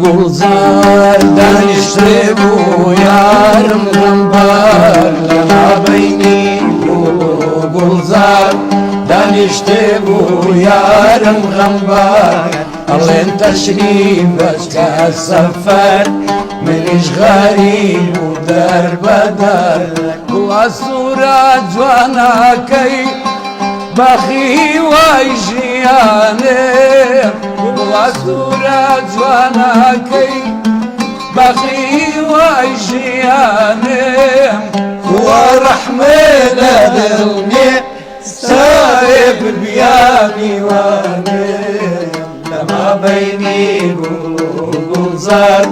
گوڵزار دانیشتبوو یارم غەمبار لە مابەینی گوڵ و گوڵزار دانیشتبوو یارم غەمبار ئەڵێن تەشریف بەچکە سەفەر منیش غەریب و دەربەدەر گوڵە سوورە جوانەکەی باخی وای ژیانێ گوڵە سوورە جوانەکەی باخی وای ژیانێ خوا ڕەحمێ لە دڵمێ ساێب بیامیوانێ لە مابەینی گوڵ و گوڵزار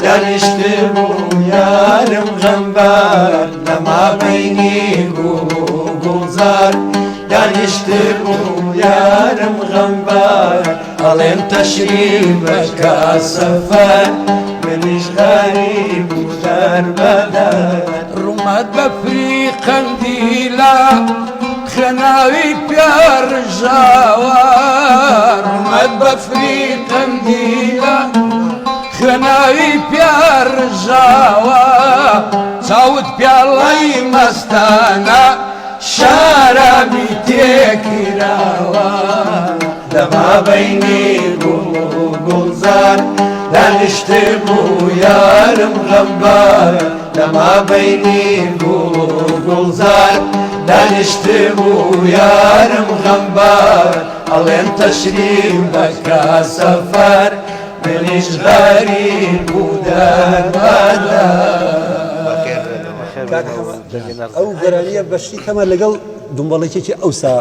دانیشتبوو یارم غەمبار لە مابەینی گوڵ و گوڵزار دانیشتبوو یارم غەمبار ئەڵێن تەشریف بکە سەفەر منیش غەریب و دەربەدەر ڕوومەت بەفری قەندیلە خوێناوی پیاڕژاوە ڕوومەت بەفری قەندیلە خوێناوی پیاڕژاوە چاوت پیاڵەی مەستانە شارابی تێکراوە لە مابەینی گوڵ و گوڵزار دانیشتبوو یارم غەمبار لە مابەینی گوڵ و گوڵزار دانیشتبوو یارم غەمبار ئەڵێن تەشریف بەکا سەفەر منیش غەریب و دەربەدەر. کاک حەمە ئەو گۆرانیە بەشی کەمە لەگەڵ دومبەڵێکێکی ئەوسا.